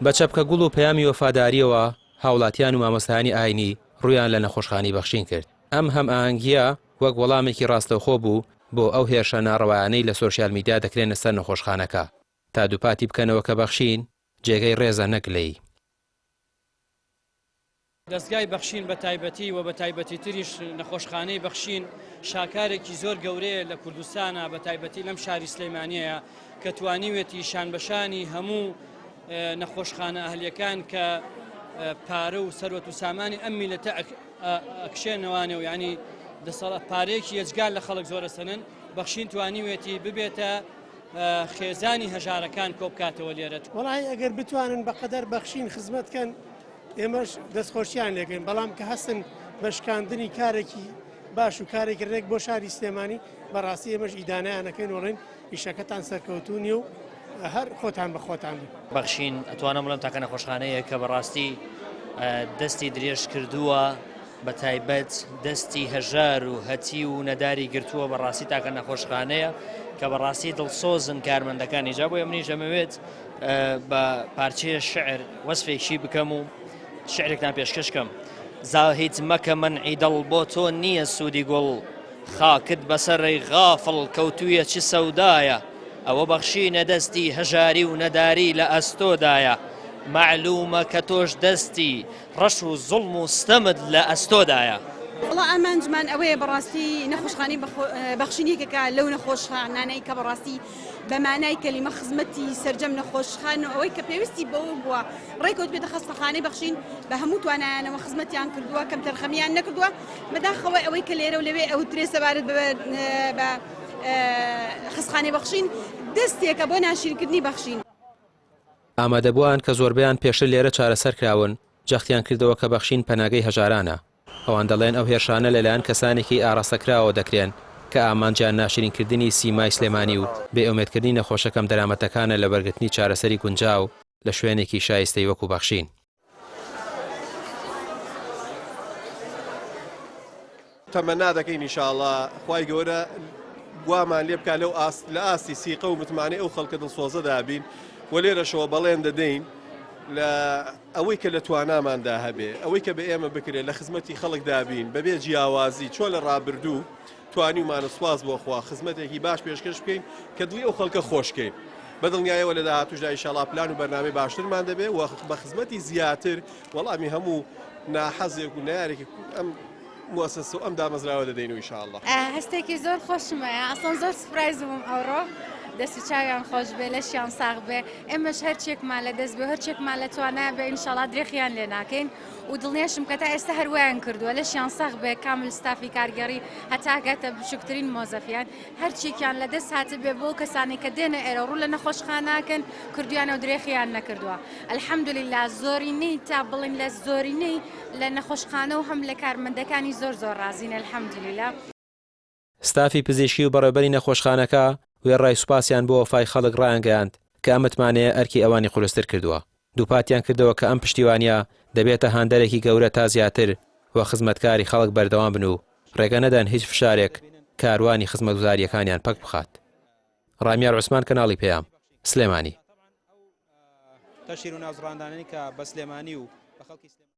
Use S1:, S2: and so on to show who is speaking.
S1: بە چەپکە گوڵ و پەیامی وەفادارییەوە هاوڵاتیان و مامۆستایانی ئاینی ڕوویان لە نەخۆشخانەی بەخشین کرد. ئەم هەمئاهەنگییە وەک وەڵامێکی ڕاستەوخۆ بوو بۆ ئەو هێرشە ناڕەوایانەی لە سۆشیال میدیا دەکرێنە سەر نەخۆشخانەکە تا دووپاتی بکەنەوە کە بەخشین جێگەی ڕێزە نەک گلەیی.
S2: دەزگای بەخشین بە تایبەتی و بە تایبەتیتریش نەخۆشخانەی بەخشین شاکارێکی زۆر گەورەیە لە کوردستانا بە تایبەتی لەم شاری سلێمانیەیە کە توانیوێتی شانبەشانی هەموو نەخۆشخانە ئەهلیەکان کە پارە و سەروەت و سامانی ئەم میلەتە ئەکشێنەوانێ و ینی دەسەڵات پارەیەکی یەجگار لە خەڵک زۆرە سەنن بەخشین توانیوێتی ببێتە خێزانی هەژارەکان کۆبکاتەوە لێرە.
S3: وەڵاهی ئەگەر بتوانن بەقەدەر بەخشین خزمەت کەن ئێمەش دەستخۆشیان لێکەین بەڵام کە هەستن بە شکاندنی کارێکی باش و کارێکی ڕێک بۆ شاری سلێمانی بەڕاستی ئێمەش ئیدانەیانەکەین وڵێن ئیشەکەتان سەرکەوتوو نیە و هەر خۆتان بە خۆتان بن.
S4: بەخشین ئەتوانم بڵێم تاکە نەخۆشخانەیە کە بەڕاستی دەستی درێژ کردووە بە تایبەت دەستی هەژار و هەتیو و نەداری گرتووە بەڕاستی تاکە نەخۆشخانەیە کە بەڕاستی دڵسۆزن کارمەندەکانی جا بۆیە منیش دەمەوێت بە پارچەیە شعر وەسفێکی بکەم و شعرێکتان پێشکەش کەم زاهید مەکە مەنعی دڵ بۆ تۆ نییە سوودی گوڵ خاکت بەسەرەی غافڵ کەوتوویە چ سەودایە ئەوە بەخشینە دەستی هەژاری و نەداری لە ئەستۆدایە مەعلومە کە تۆش دەستی ڕەش و زوڵم و ستەمت لە ئەستۆدایە.
S5: وەڵا ئامانجمان ئەوەیە بەڕاستی نەخۆشخانەی بەخشین یەکێکە لەو نەخۆشخانانەی کە بەڕاستی بە مانای کەلیمە خزمەتی سەرجەم نەخۆشخان و ئەوەی کە پێویستی بەوە بووە ڕێکەوت بێتە خەستەخانەی بەخشین بە هەموو توانایانەوە خزمەتیان کردووە کەمتەرخەمیان نەکردووە بەداخەوە ئەوەی کە لێرە و لەوێ ئەوترێ سەبارەت بە خەستخانەی بەخشین دەستێکە بۆ ناشیرکردنی بەخشین.
S1: ئامادەبووان کە زۆربەیان پێشتر لێرە چارەسەرکراون، جەختیان کردەوە کە بەخشین پەناگەی هەژارانە. ئەوان دەڵێن ئەو هێرشانە لەلایەن کەسانێکی ئاڕاستەکراوەوە دەکرێن کە ئامانجیان ناشرینکردنی سیمای سلێمانی و بێئومێدکردنی نەخۆشە کەمدەرامەتەکانە لە وەرگرتنی چارەسەری گونجاو لە شوێنێکی شایستەی وەکو بەخشین.
S6: تەمەنا دەکەین ان شاء اللە خوای گەورە وامان لێ بکات لەو ئاست لە ئاستی سیقە و متمانەی ئەو خەڵکە دڵسۆزەدا بین و لێرەشەوە بەڵێن دەدەین لە ئەوەی کە لە تواناماندا هەبێ ئەوەی کە بە ئێمە بکرێت لە خزمەتی خەڵکدا بین بەبێ جیاوازی چۆن لە ڕابردوو توانیومانە سوپاس بۆ خوا خزمەتێکی باش پێشکەش بکەین کە دڵی ئەو خەڵکە خۆشکەین بە دڵنیایەوە لە داهاتوشدا ئیشاڵا پلان و بەرنامەی باشترمان دەبێ و بە خزمەتی زیاتر وەڵامی هەموو ناحەزێک و نەیارێکی ئەم موسسە و ئەم دامەزراوە دەدەین و ئیشاڵڵا.
S7: هەستێکی زۆر خۆشم هەیە ئەسڵەن زۆر surprise بووم ئەوڕۆ دەست و چاویان خۆش بێ لەشیان ساغ بێ ئێمەش هەرچێکمان لە دەست بێ هەرچێکمان لە توانا بێ ئینشاڵا درێخیان لێ ناکەین و دڵنیاشم کە تا ئێستا هەروایان کردووە لەشیان ساغ بێ کامل ستافی کارگێڕی هەتا گاتە بچووکترین مۆزەفیان هەرچێکیان لە دەست هاتبێ بۆ کەسانی کە دێنە ئێرە ڕوو لە نەخۆشخاناکەن کردویانە و درێخیان نەکردووە الحمدللە زۆرینەی تا بڵین لە زۆرینەی لە نەخۆشخانە و هەم لە کارمەندەکانی زۆر زۆر ڕازین الحمدللە.
S1: ستافی پزیشکی و بەڕێوبەری نەخۆشخانەکە وێڕای سوپاسیان بۆ وەفای خەڵک ڕایانگەیاند کە ئەم متمانەیە ئەرکی ئەوانی قورستر کردووە، دووپاتیان کردەوە کە ئەم پشتیوانییە دەبێتە هاندەرێکی گەورە تا زیاتر و خزمەتکاری خەڵک بەردەوام بن و ڕێگە نەدەن هیچ فشارێک کاروانی خزمەتگوزارییەکانیان پەک بخات. ڕامیار عوسمان کەناڵی پەیام، سلێمانی.
S8: تەشهیر و ناوزڕاندانەی کە بە سلێمانی و بە خەڵکی سلێمانی.